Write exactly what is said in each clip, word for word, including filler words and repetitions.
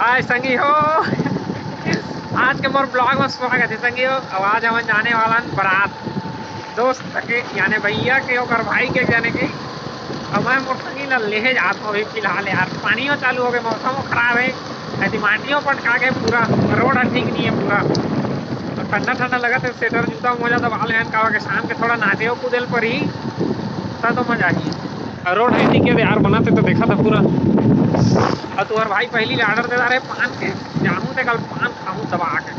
हाय संगी हो, आज के मोर ब्लॉग में स्वागत है संगी हो। अब आज हमन जाने वाला हन बारात, दोस्त के यानी भैया के, ओकर भाई के जाने के। अब मैं मोर संगी ला लेहे जात हूँ अभी फिलहाल यार, पानियो चालू हो गए, मौसम खराब है, ऐसी माटियों पटका के पूरा रोड है ठीक नहीं है पूरा। तो ठंडा ठंडा लगत है, स्वेटर जूता मोजा दबा ले हन, काबर के शाम के थोड़ा नाचे कूदे ल परी, तब तो मजा ही। और रोड है ठीक है यार, बनाते तो देखा था पूरा। और तुम्हार भाई पहली ले ऑर्डर दे रहे पान के, जाहूँ ते कल पान खाहूँ दबा के,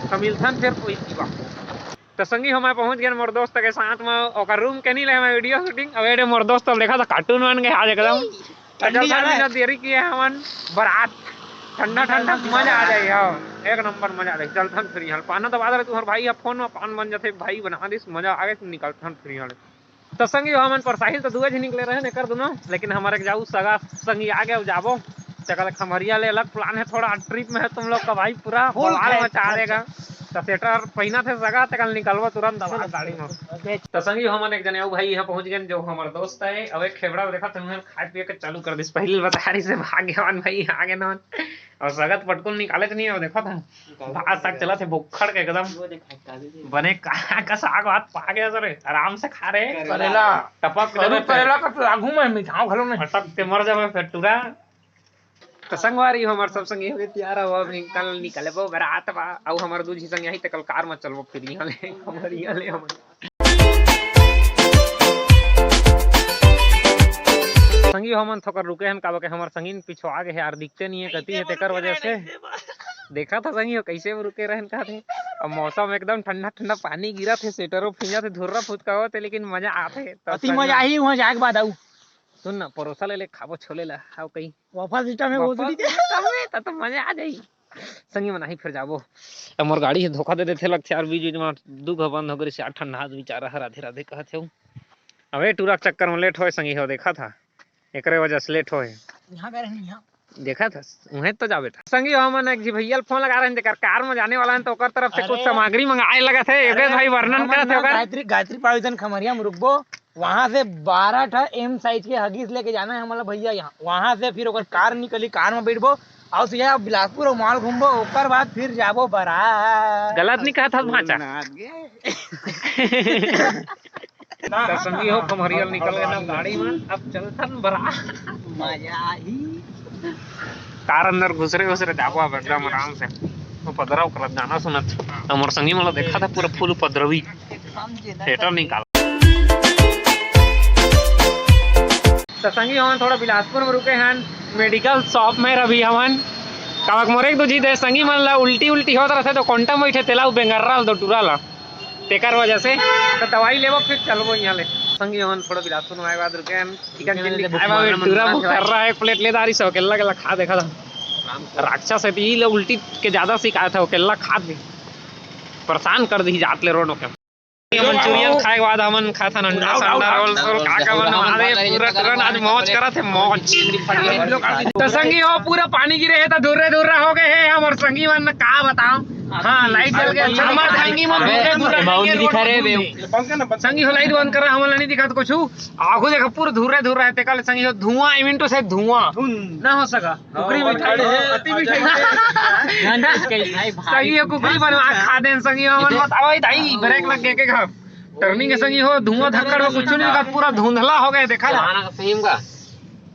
तो मिलथन फिर कोई की बात। तो संगी हो, मैं पहुंच गए मोर दोस्त के साथ में, ओकर रूम के नहीं ले मैं वीडियो शूटिंग। अब एडे मोर दोस्त अब देखा था कार्टून बन गए आज एकदम। ठंडी जलसन ज्यादा है। बिना देरी किए हमन बारात, ठंडा ठंडा मजा आ जाए। हाँ, एक नंबर मजा आ जाए। चलथन फिर यहाँ पाना दबा दे तुम्हार भाई, अब फोन में पान बन जाते भाई बना दिस, मजा आ गए, निकलथन फिर यहाँ। तो संगी हो, हमन परसाहिल तो दुए झी निकले रहे एकर दुनो, लेकिन हमारे जाऊ सगा संगी आ गए, अब जाबो। तेकर खमरिया ले अलग प्लान है, थोड़ा ट्रिप में है तुम लोग का भाई, पूरा full बवाल खैर, मचा खैर, देगा। खैर। तो स्वेटर पहना थे सगा, तेकर निकलबो तुरंत दबा गाड़ी में। तो संगी हो, हमन एक जने अउ भाई यहाँ पहुंच गए, जो हमारे दोस्त है। अब एक खेबड़ा देखा तुमने खाए पिए के चालू कर दिस, पहले बता रही से भाग्यवान भाई आ गए ना। और सगा तो पटकुन निकाले तो नहीं है, देखा था। भात साग चला थे भुक्खड़ के एकदम। वो देखा, काजू जी। बने का, का साग भात पा गया सर, आराम से खा रहे। करेला। टपक करू करेला। करेला का तो लागू में मिठाओ घलो नहीं। फटक के मर जावे फेर टूरा। तो संगवारी हो, हमार सब संगी हो गए तैयार हो, अब निकल, निकलबो बारात बा। अउ हमार दू झी संगी आई, ते कल कार में चलबो फिर यहाँ ले, हमार यहाँ ले, हमार। संगी हो, हमन थोकर रुके हन, काबर के हमर संगीन पिछुआ गे हे यार, दिखते नहीं है, कती है, तेकर वजह से। देखा था संगी हो, कैसे वो रुके रहन का थे। अब मौसम एकदम ठंडा ठंडा, पानी गिरा थे, स्वेटरो भींजा थे, धुर्रा फुचका होते, लेकिन मजा आते। तो अति संगी मजा आही वहाँ जाए के बाद आऊ। सुन ना, परोसा ले ले, खाबो छोले ला, हाव कहीं। वापस इटा में वो वापस दूरी के। इटा में, तब तो मजा आ जाई। संगी मन आही फिर जाबो। अब मोर गाड़ी हे धोखा दे देथे लगथे यार, बीच बीच में दू घ बंद हो गइस यार, ठंडा बेचारा ह राधे राधे कहत हे। अबे टूरा के चक्कर में लेट होए संगी हो, देखा था एकरे वजह से लेट होए। यहाँ गए रहनी यहाँ। देखा था उहें तो जा बेटा। संगी हो, हमन एक झी भैया ल फोन लगा रहे हैं, जेकर कार में जाने वाला है, तो ओकर तरफ से कुछ अरे। सामग्री मंगाए लगा थे। अरे, योगेश भाई वर्णन हमन करत हे ना ओकर। गायत्री, गायत्री पावितन खमरिया में रुकबो। वहां से बारह ठा एम साइज के हगीज लेके जाना है हमारा भैया यहाँ। वहां से फिर ओकर कार निकली, कार में बैठबो और सीधा बिलासपुर और मॉल घूमबो, ओकर बाद फिर जाबो बारात। गलत नहीं कहा था भांचा। नाथ गे। तो संगी हो, खमरिया निकल गए ना गाड़ी में, अब चलथन बारात। मजा ही। कार अंदर घुसरे घुसरे जाबो अब एकदम आराम से। वो पदरा ओकरा गाना सुनत। हमर संगी मोला देखा था पूरा फुल उपद्रवी। स्वेटर निकाल। तो संगी हमन थोड़ा बिलासपुर में रुके हन, मेडिकल शॉप में रवि हमन। काबर के मोर एक दू झी दे संगी मन ला उल्टी उल्टी होत रहथे, तो कोंटा में बैठे तेला उ बेंगर्रा ल दो टूरा ला, तेकर वजह से। तो दवाई लेबो फिर चलबो यहाँ ले। संगी हमन थोड़ा बिलासपुर में आए बाद रुके हन, चिकन चिल्ली खाए बाद टूरा भूख कर रहा है, एक प्लेट ले दारी से अकेला अकेला खा देखा था। राक्षस है, तो ई ले उल्टी के ज्यादा शिकायत है, अकेला खा दे, परेशान कर दी जात ले रोड के। मंचूरियन खाए के बाद हमन खाथन अंडा संडा, रोल सोल, का का मन, अरे पूरा टूरा आज मौज करत हे, मौज। तो संगी हो, पूरा पानी गिरे हे, तो धुर्रे धुर्रा हो गए हे हमर संगी मन, का बताओ। हाँ, लाइट जल गए, हमर संगी मन धुर्रे धुर्रा हो गए। संगी हो, लाइट बंद करा, हमन ला नहीं दिखा तो कुछ। आगू देखा, पूरा धुर्रा धुर्रा है, तेकर ले संगी हो, धुआं, I mean to say धुआं। ना हो सका। कुकरी हाँ, मिठाई। अति मिठाई। संगी हो, कुकरी बनवा खा देन संगी हो, हमन बताओ, दाई, ब्रेक लग गए के घर। टर्निंग के संगी हो, धुआं धक्कड़ हो, कुछ नहीं दिखा, पूरा धुंधला हो गए, देखा था।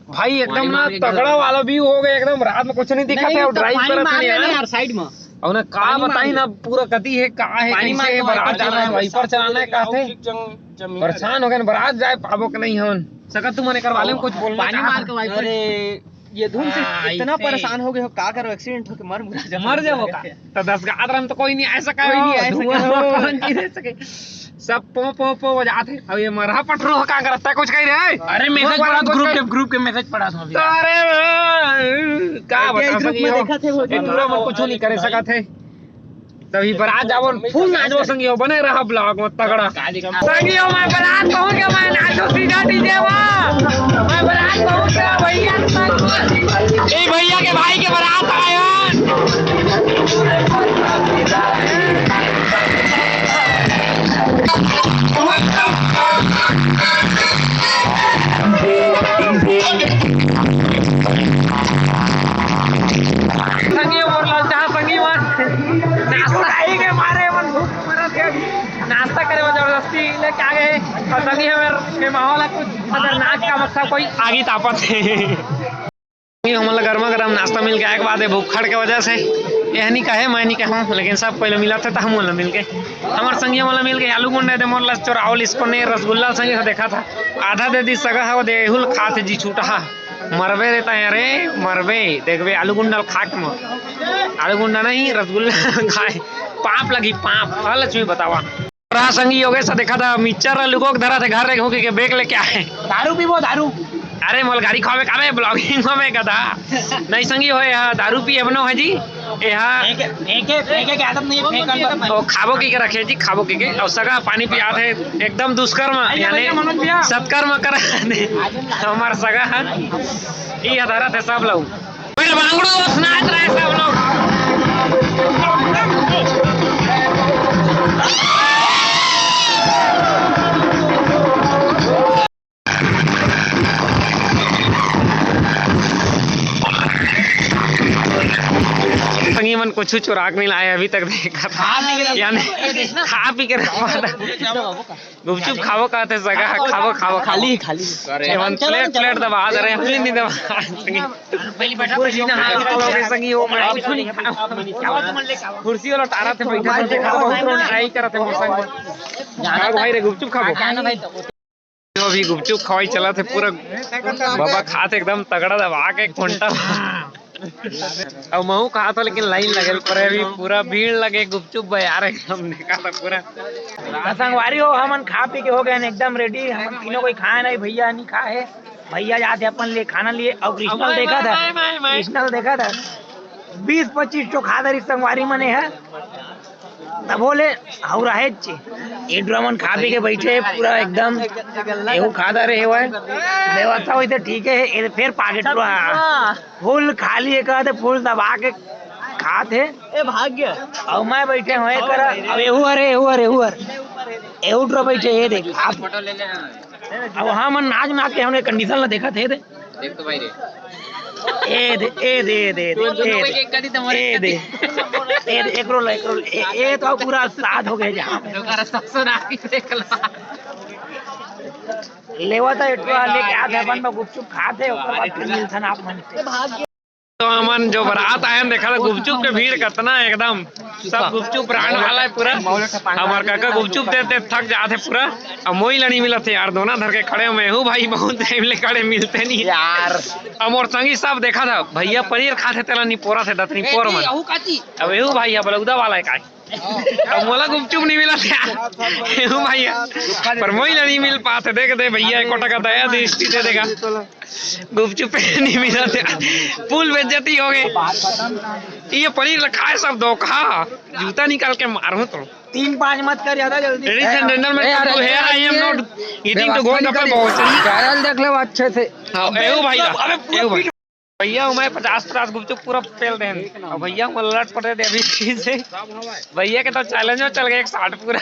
भाई, एकदम ना तगड़ा वाला व्यू हो गए, एकदम रात में कुछ नहीं दिखा था, तो ड्राइव करत हन यार। साइड में। और ना, का बताई ना, पूरा कती है, का है, कैसे है, बारात जाना है, वाइपर चलाना है, का थे। परेशान हो गए, बारात जाए पाबो के नहीं हन। सका तुमन एकर बारे में कुछ बोलना पानी मार के वाइपर। अरे, ये धुन से इतना परेशान हो गए हो, का करो, एक्सीडेंट होके मर मुरा जाओ। मर जाओ का? तो दस गात रन तो कोई नहीं ऐसा का कोई नहीं ऐसा धुआं का। कौन जी रह सके? सब पो, पो, पो बजात है। अब ये मरहा पटरू हो, का करता है? कुछ कही रहे? अरे, मैसेज पढ़ा, ग्रुप के, ग्रुप के मैसेज पढ़ा था अभी। तो अरे, का बता ग्रुप में सकी हो? देखा थे वो ये टूरा मन कुछ नहीं करे सका थे। तभी बारात जाबो, फुल नाचबो संगी हो, बने रहा ब्लॉग में तगड़ा। संगी हो, मैं बारात पहुंच गया, मैं नाचो सीधा डीजे में। मैं बारात पहुंच गया भैया। ए भैया के भाई के बारात आया। ये माहौल है कुछ खतरनाक का, मतलब कोई आगी तापत है। ये हमन ला गरमा गरम नाश्ता मिल गया के बाद ये भुक्खड़ के वजह से ये नहीं कहे, मैं नहीं कहूँ, लेकिन सब कोई ला मिला थे तो हम ला मिल गए। हमारे संगी वाला मिल गए आलू गुंडा दे मोर ला चोरावल इसको ने रसगुल्ला संगी से देखा था, आधा दे दी सगा है वो देहुल खात जी छूटा। मरबे रे तैं, अरे मरबे, देखबे आलू गुंडा ल खा के मर। आलू गुंडा नहीं, रसगुल्ला खाए, पाप लगी पाप। हाँ लक्ष्मी बतावा। रहा संगी योगेश देखा था मिक्सचर लुको के धरा थे घर रे घूके के बेग लेके आए। दारू पीबो दारू। अरे मोल गाड़ी खावे कावे ब्लॉगिंग में कथा। नहीं संगी होए हा दारू पी एबनो है जी। ए हा फेंके फेंके फेंके के आदत नहीं है, फेंकन का। ओ खाबो की के रखे जी, खाबो की के और सगा पानी पिया थे। एकदम दुष्कर्म यानी सत्कर्म कर दे हमार सगा है। ई धरा थे सब लोग। फिर भांगड़ू दोस्त नाच रहे सब लोग। संगी मन कुछ चुराक नहीं लाए अभी तक देखा था। यानी खा पी के रखवा था। गुपचुप खाबो कहते सगा, खाबो, खाबो, खाली, खाली। एमन प्लेट, प्लेट दबा दे रहे, हम नहीं दबा। पहली बैठा, पहली नहा। संगी हो, मैं कुछ नहीं खाऊं। कुर्सी वाला टारा थे बैठा, बहुत रोन ट्राई करते हैं, संग। भाई रे, गुपचुप खाबो। जो अभी गुपचुप खवाई चला थे पूरा, बाबा खाते एकदम तगड़ा दबा के एक घंटा। अब महू खात हो, लेकिन लाइन लगल पर अभी पूरा भीड़ लगे गुपचुप बा यार, एकदम देखा था पूरा। त संगवारी हो, हमन खा पी के हो गए हैं एकदम रेडी। हम तीनों कोई खाए नहीं, भैया नहीं खाए है। भैया जाते अपन लिए खाना लिए और कृष्णल देखा था, कृष्णल देखा था बीस पच्चीस ठो खा दरी संगवारी मने है। तब बोले और रहे चे। ये ड्रामन खा पी के बैठे पूरा एकदम, एहू खा दरे है भाई। व्यवस्था होई तो ठीक है, ये फिर पाकेट पूरा फुल खाली है, कहते फुल दबा के खात है। ए भाग्य। और मैं बैठे हुए कर, अब एहू अरे एहू अरे एहू अरे एहू ड्रो बैठे, ये देख आप। अब हम नाच नाच के हमने कंडीशन ला देखा थे, दे। देख तो भाई रे। ए दे, ए दे, ए दे, ए दे, ए दे। ए दे, एकरो ला, एकरो ला। ए, ए तो पूरा साथ हो गए जहाँ पे। तो कर सब सुना के देख ला। लेवा था एटवा लेके आते अपन में गुपचुप खाते, ओकर बाद फिर मिलथन आप मन से। तो हमन जो बारात आयन देखा था गुपचुप के भीड़ कितना एकदम, सब गुपचुप ब्रांड वाला है पूरा। हमार काका गुपचुप देते थक जाते पूरा। अब मोई लड़ी मिलत है यार, दोनों धर के खड़े हुए हूँ भाई, बहुत टाइम ले खड़े मिलते नहीं यार। अब मोर संगी सब देखा था भैया पनीर खाते तेला निपोरा थे दत निपोर मन। अब यहू भाई है बलौदा वाला है काय। अब मोला गुपचुप नहीं मिला था। यहू भाई है। पर मोई ला नहीं मिल पाते, देख दे भैया, एको टका दया दृष्टि दे देगा। गुपचुप नहीं मिला था। फुल बेइज्जती हो गई। ये पनीर ला खाए सब धोखा। जूता निकाल के मारूं तो। तीन पाँच मत कर ज्यादा जल्दी। Ladies and gentlemen, A, come to here, I am not eating to गोलगप्पे बहुत। चैनल देख लो अच्छे से। हाँ, एहू भाई ला, अबे पूरा एहू भाई। भैया हूँ मैं पचास पचास गुपचुप पूरा पेल देन। और भैया हूँ लट पटे दे अभी से। भैया के तो चैलेंज में चल गए एक साठ पूरा।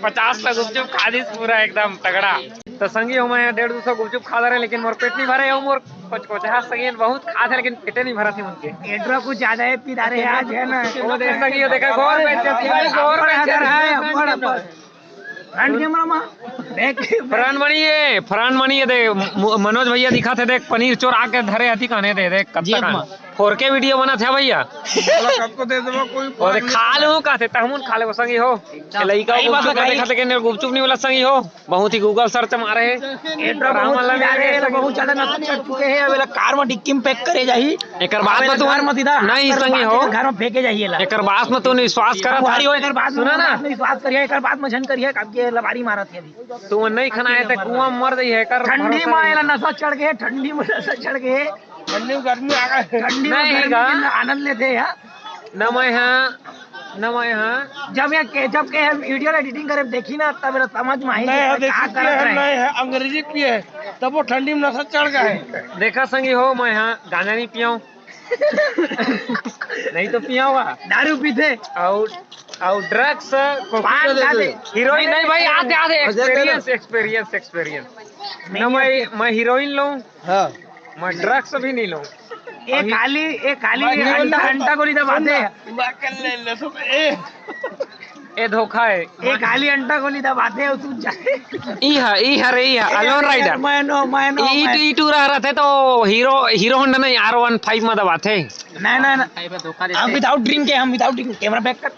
पचास का गुपचुप खा दिस पूरा एकदम तगड़ा। तो संगी हूँ मैं डेढ़ दो सौ गुपचुप खा रहे, लेकिन मोर पेट नहीं भरे। हूँ मोर कुछ कुछ हाँ संगी बहुत खा थे, लेकिन पेटे नहीं भरा थे उनके। एड्रो कुछ ज्यादा है पी रहे आज है ना। वो देख संगी, वो देखा, गौर बेइज्जती है, गौर बेइज्जती है। फ्रंट कैमरा में देख। फरहान मणि ये, फरहान मणि ये दे, म-, मनोज भैया दिखा थे, देख, पनीर चोर आके धरे हती कहने दे, देख, कब जेब तक में। फोर के वीडियो बना था भैया। सबको दे देबो, कोई और खा लो, कहते, तहमुन खा ले, संगी हो। लइका सही बात गुपचुप है, देखा थे, गुपचुप नहीं बोला, संगी हो। बहुत ही Google search मारे हे। एड्रो बहुत पिला रहे, एला बहुत ज्यादा नशा चढ़ चुके हैं। अब एला कार में डिक्की में पैक करे जाही। एकर बाद में तू घर में सीधा नहीं संगी हो। घर में फेंके जाही एला। एकर बाद में तू विश्वास करत भारी हो, एकर बाद में सुना ना। विश्वास करिए, एकर बाद में झन करिए, अब ये लबारी मारत है अभी। तू नहीं खाना है तो कुआं में मर जाइए, एकर ठंडी में एला नशा चढ़ गए, ठंडी में नशा चढ़ गए। ठंडी में गर्मी आ गए। ठंडी में नहीं गर्मी का। के आनंद लेते हैं। न मैं हाँ, न मैं हाँ। जब ये केचप के हम वीडियो एडिटिंग करे देखी ना, तब मेरा समझ में आई नहीं कि है, का देसी करत है, रहे। नहीं है, अंग्रेजी पिए है, तब वो ठंडी में नशा चढ़ गया है। देखा संगी हो, मैं हाँ गांजा नहीं पियाऊँ। नहीं तो पियाऊँगा। दारू पीते। और, और ड्रग्स, पान खाते। हीरोइन नहीं भाई, आते, आते, अच्छा, चलो। Experience, experience, experience। न मैं, मैं हीरोइन लूँ। हाँ। मैं ड्रग्स भी नहीं लूँ। एक खाली, एक खाली मैं अंडा, अंडा गोली दबाते हैं। मैं कर ले, ले, सुन, ए। ए धोखा है। एक खाली अंटा गोली दबाथे, अउ तू जाए। ई हा, ई हा रे, ई हा, ए, Lone Rider। मैं नो, मैं नो, ई, मैं ई टूरा रहथे तो Hero, Hero Honda नहीं, R one five में दबाथे। नहीं, नहीं, नहीं। भाई, मैं धोखा देते। हम without drink के, हम without drink, camera back कर।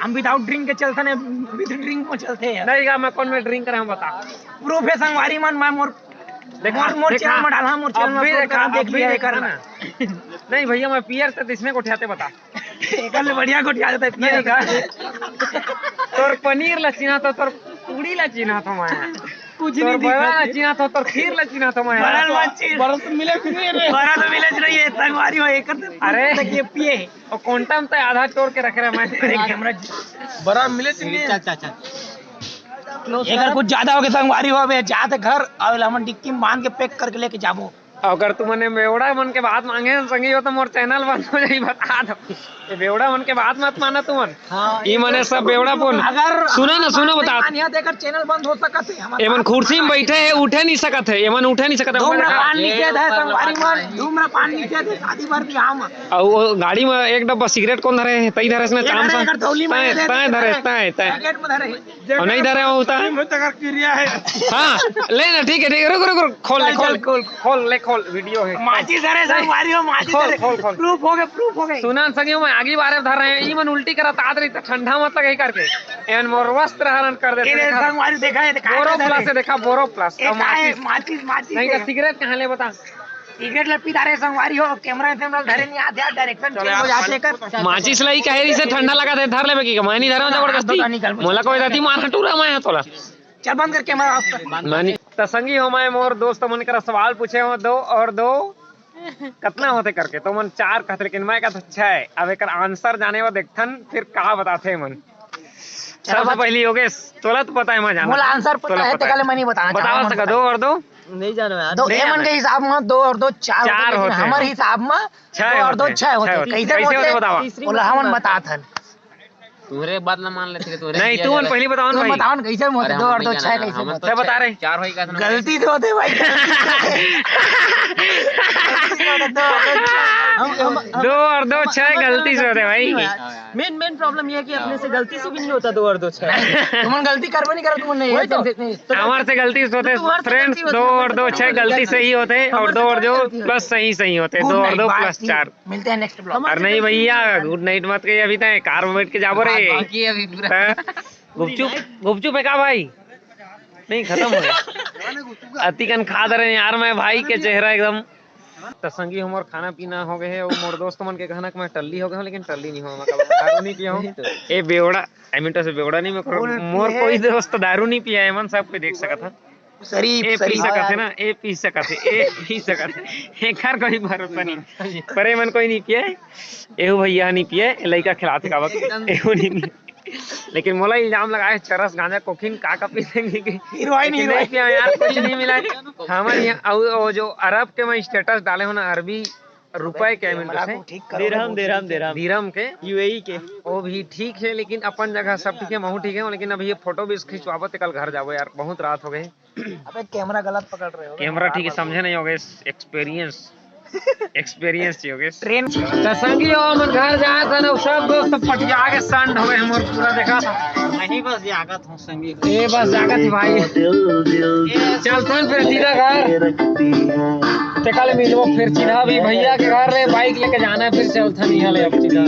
हम without drink के चलथन, with drink में चलथे। नहीं गा, मैं कौन में drink करे, हम बता। Proof है संगवारी मन, मैं मोर, देखा, मोर, मोर देखा। Channel में डाला, मोर channel अब में भी upload देखा, करा, देख अब भी लिया देखा करना। ना। नहीं भैया, मैं पियर से दिसने को उठाते बता। एकर ले बढ़िया गोठिया देता है, पियर नहीं का। तोर पनीर ला चिन्हा तो, तोर पूड़ी ला चिन्हा तो मैं। कुछ तोर नहीं बड़ा ला दिखा। चिन्हा तो, तोर खीर ला चिन्हा तो मैं। बड़ा ला चिन्हा। बड़ा तो मिले भी नहीं रे। बड़ा तो मिले नहीं है, संगवारी हो, एकर तो अरे। तक ये पिए। और कोंटा में तो आधा तोड़ के रख रहा मैं। अरे camera। बड़ा मिले नहीं। चल, चल, चल। एकर कुछ ज्यादा हो गया, संगवारी हो, अबे जाते घर, अब हमन डिक्की में बांध के pack करके लेके जाबो। अगर तुमन ए बेवड़ा मन के बात मांगे हन संगी हो, तो मोर channel बंद हो जाही, बता दो। ये बेवड़ा मन के बात मत माना तुमन। हाँ, ई मने सब बेवड़ा पुन। अगर सुना ना, सुना, बता। मानिया देकर channel बंद हो सकत है, हमारा एमन कुर्सी में बैठे हैं, उठे नहीं सकत है, एमन उठे नहीं सकत है। धूम्रपान निषेध है, संगवारी मन, धूम्रपान निषेध है, शादी ब्याह में। और वो गाड़ी में एक डब्बा सिगरेट कौन धरे है? तई धरे इसने एक चाम धरे, सा। एक थैली में तय, धरे, तय धरे, धरे। तय, तय। पैकेट में धरे। और नहीं धरे होता है। मैं तो अगर क्रिया है। हाँ, ले ना, ठीक है, ठीक है, रुक, रुक, रुक, खोल ले, चल, खोल, चल, खोल। खोल ले, खोल, video है। माचिस धरे, संगवारी हो, माचिस खोल, धरे। खोल, खोल। Proof हो गए, proof हो गए। सुना न संगी हो, मैं अगली बार धर रहे हैं, ई मन उल्टी करा तात रही, तो ठंडा मत लगे करके। एन मोर वस्त्र हरण कर देते, ये देखा। संगवारी देखा है, देखा Boro है, Plus है, देखा, Boro Plus। ये और का है? माचिस। माचिस, माचिस नहीं तो है। सिगरेट कहाँ ले बता? सिगरेट ले पीता रहे संगवारी हो, camera से हमरा धरे नहीं आते यार, direction चलो change हो यार, जाते कर। माचिस लाई कहे, इसे ठंडा लगा दे, धर लेबे की, मैं नहीं धरे हूँ जबरदस्ती। हाँ, निकल। मोला कोई दादी मारा टूरा मैं तोला। चल बंद कर camera off कर। मानी। त संगी हो, मैं मोर दोस्त मन करा सवाल पूछे हो, दो और दो कतना होथे करके, तो मन चार कहत, लेकिन मैं कहत छह। अब एकर answer जाने बर देखथन, फिर का बताथे मन। चलो सबसे बता। पहली योगेश, तोला तो पता है, मैं जाना। मोला answer पता तोला है, पता तेका ले है। मैं नहीं बताना बता चाहूँ, सकत, दो और दो? नहीं जानो यार। दो, नहीं एमन जानो। के हिसाब में दो और दो चार चार होथे, लेकिन होथे। हमर हिसाब में छह दो और दो होथे, छह होथे। छह होथे। कैसे कैसे होथे होथे? बतावा? तीसरी ओला मशीन हमन बात। बताथन। तोरे बात ला मान लेथे, तोरे नहीं, दिया तू मन जावे। पहली बताओ ना तू भाई। बताओ ना, कैसे होथे? अरे, दो हम और नहीं दो जाने छह वाला, कैसे हम होथे? तो सब बता रहे। चार होई का, गलती से होथे भाई। गलती से होथे, दो और दो छह। हम, हम, हम, दो और दो हम, छह हम, गलती से होथे भाई। हाँ यार। Main, main problem ये है कि अपने से गलती से भी नहीं होता दो और दो छह। तुमन गलती करबो नहीं करा, तुमन नहीं, वही तो। नहीं, नहीं। हमारे से गलती से होथे, तो तुम्हारे से friends, गलती होती दो है, और दो छह गलती से ही होथे, और हमारे दो से और थोड़ी दो गलती होती है। Plus सही सही होथे, good दो और night, दो बाय, plus ठीक। चार। मिलते हैं next vlog। अरे नहीं भैया, good night मत कहिए, अभी तक car में बैठ के जाबो रे। बाकी अभी पूरा। हैं? गुपचुप, गुपचुप है का भाई? नहीं, खत्म हो गया। अतिकन खा दे रहे हैं यार, मैं भाई के चेहरा एकदम। त संगी, हमर खाना पीना हो गए है, अउ मोर दोस्त मन के कहना कि मैं टल्ली हो गए हूँ, लेकिन टल्ली नहीं हो, मैं दारू नहीं पिया हूँ। वही तो। ए बेवड़ा, I mean to say बेवड़ा नहीं, मैं full मोर पिए। कोई दोस्त दारू नहीं पिया है, मन सब कोई देख सकत है। शरीफ, ए पी शरीफ। सकत है ना, ए पी सकत है, ए पी सकत है, एकर कोई भरोसा नहीं। पर ए मन कोई नहीं पिए, एहू भैया नहीं पिए, लइका खिलाते काबक, एकदम। एहू नहीं पिए। लेकिन मोला इल्जाम लगाए, चरस, गांजा, कोकीन, का का पी लेंगे कि, हीरोइन, लेकिन नहीं हीरोइन। पिया यार, कुछ नहीं मिला है। हमारे यहाँ, अउ, वो जो अरब के मैं status डाले हो ना, अरबी रुपए के, I mean to say, ठीक करो, दिरहम, वो दिरहम, ठीक है। दिरहम। दिरहम के। U A E के। वो भी ठीक है, लेकिन अपन जगह सब ठीक है, महू ठीक है, लेकिन अभी ये photo भी खिंचवाबो ते कल घर जाबो यार, बहुत रात हो गए। अबे camera गलत पकड़ रहे हो। Camera ठीक है, समझे नहीं होगे, experience, experience चाहिए होगे। Train। त संगी हो, हमन घर जात हन, सब दोस्त पटिया के संड हो गए, हमर पूरा देखा था। नहीं, बस जागत हूँ संगी। ए, बस जागत ही भाई। चलथन फिर सीधा घर। ते कल मिलबो फिर सीधा भी भैया के घर रे, bike लेके जाना है, फिर चलथन यहाँ ले अब सीधा।